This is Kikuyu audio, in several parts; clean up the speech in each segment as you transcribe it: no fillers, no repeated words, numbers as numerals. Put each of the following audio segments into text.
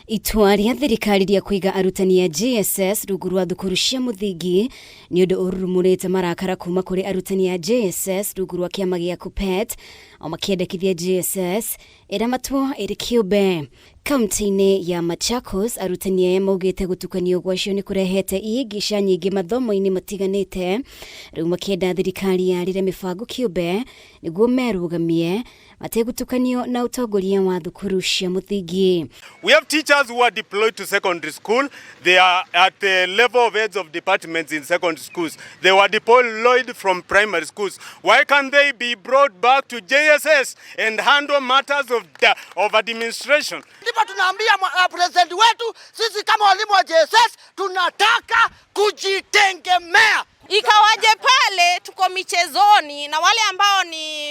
Itua rĩa thirikari rĩa kũiga arutani a JSS rungu rwa thukuru cia mũthingi nĩ ũndũ ũrurumũrĩte marakara kuma kũrĩ arutani a JSS rungu rwa kĩama gĩa KUPPET, o makĩendekithia JSS ĩramatwo ĩrĩ kĩũmbe. Kaunti-inĩ ya Machakos, arutani aya maugĩte gũtukanio gwacio nĩ kũrehete ihĩngĩca nyingĩ mathomo-inĩ matiganĩte, rĩu makĩenda thirikari yarĩre mĩbango kĩũmbe nĩguo merũgamie mategũtukanio na ũtongoria wa thukuru cia mũthingi. We have teachers who are deployed to secondary school. They are at the level of heads of departments in secondary schools. They were deployed from primary schools. Why can't they be brought back to JSS and handle matters of administration? Ndipo tunaambia president wetu, sisi kama walimu wa JSS tunataka kujitegemea. Ikawaje pale tuko michezoni na wale ambao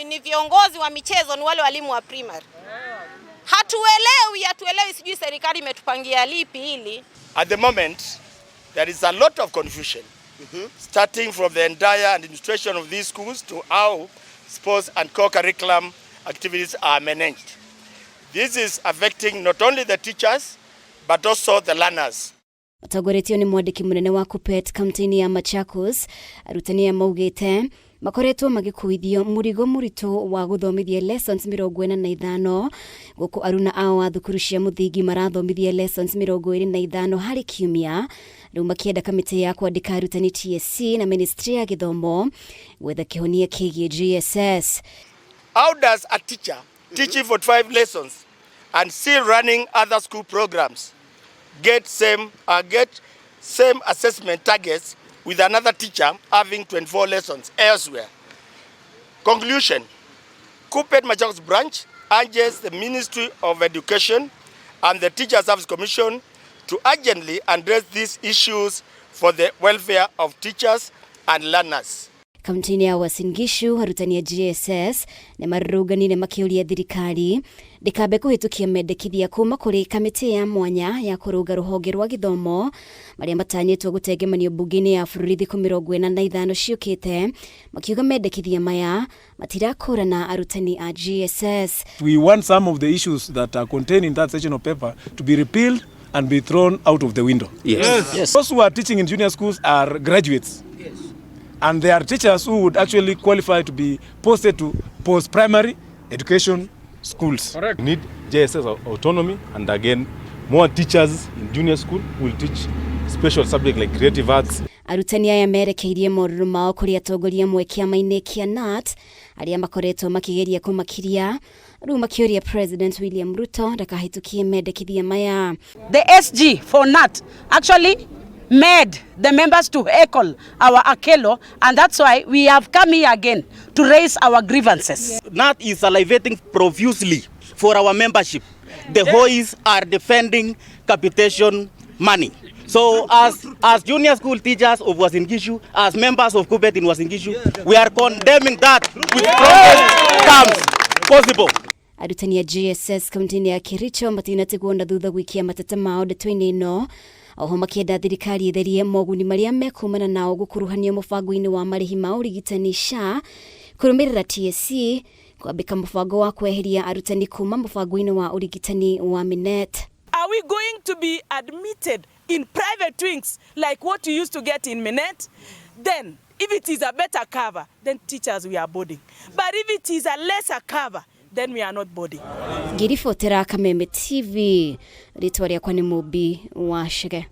ni viongozi wa michezo ni wale walimu wa primary. Hatuelewi, hatuelewi, sijui serikali imetupangia lipi hili. At the moment, there is a lot of confusion, starting from the entire administration of these schools to how sports and co-curriculum activities are managed. This is affecting not only the teachers, but also the learners. Matongoretio nĩ mwandĩki mũnene wa KUPPET kaunti-inĩ ya Machakos, arutani aya maugĩte makoretwo magĩkuithio mũrigo mũritũ wa gũthomithia lessons 45, gũkũ aruna ao a thukuru cia mũthingi marathomithia lessons 25 harĩ kiumia. Rĩu makĩenda kamĩtĩ ya kwandĩka arutani TSC na ministry ya gĩthomo gwetha kĩhonia kĩgiĩ JSS. How does a teacher teaching 45 lessons and still running other school programs get same assessment targets with another teacher having 24 lessons elsewhere? Conclusion: KUPPET Machakos branch urges the Ministry of Education and the Teacher Service Commission to urgently address these issues for the welfare of teachers and learners. Kaunti-inĩ ya Uasin Gishu, arutani a JSS nĩ marũrũnganire makĩũria thirikari ndĩkambe kũhĩtũkia mendekithia kuma kũrĩ kamĩtĩ ya mwanya ya kũrũnga rũhonge rwa gĩthomo marĩa matanyĩtwo gũtengemanio mbunge-inĩ ya bũrũri thikũ 45 ciũkĩte, makiuga mendekithia maya matirakũrana arutani a JSS. We want some of the issues that are contained in that section of paper to be repealed and be thrown out of the window. Those who are teaching in junior schools are graduates. And they are teachers who would actually qualify to be posted to post-primary education schools. Correct. We need JSS autonomy and again more teachers in junior school who will teach special subject like creative arts. Arutani aya merekeirie morũrũ mao kũrĩ atongoria amwe kĩama-inĩ kĩa KNUT arĩa makoretwo makĩgeria kũmakiria, rĩu makĩũria President William Ruto ndakahĩtũkie mendekithia maya. The SG for KNUT actually made the members to heckle our Akelo, and that's why we have come here again to raise our grievances. KNUT is salivating profusely for our membership. The HOIs are defending capitation money. So as junior school teachers of Uasin Gishu, as members of KUPPET in Uasin Gishu, we are condemning that with strongest terms possible. Arutani a JSS kaunti-inĩ ya Kericho matinatigwo na thutha gũikia mateta mao ndeto-inĩ ĩno, oho makĩenda thirikari ĩtherie moguni marĩa mekumana nao gũkuruhanio mũbango-inĩ wa marĩhi ma ũrigitani SHA, kũrũmĩrĩra TSC kwambĩka mũbango wa kweheria arutani kuma mũbango-inĩ wa ũrigitani wa Minet. Are we going to be admitted in private wings like what you used to get in Minet? Then, if it is a better cover, then teachers, we are boarding. But if it is a lesser cover, then we are not boarding. Ngĩribotera Kameme TV, rĩtwa rĩakwa nĩ Mũmbi wa Chege.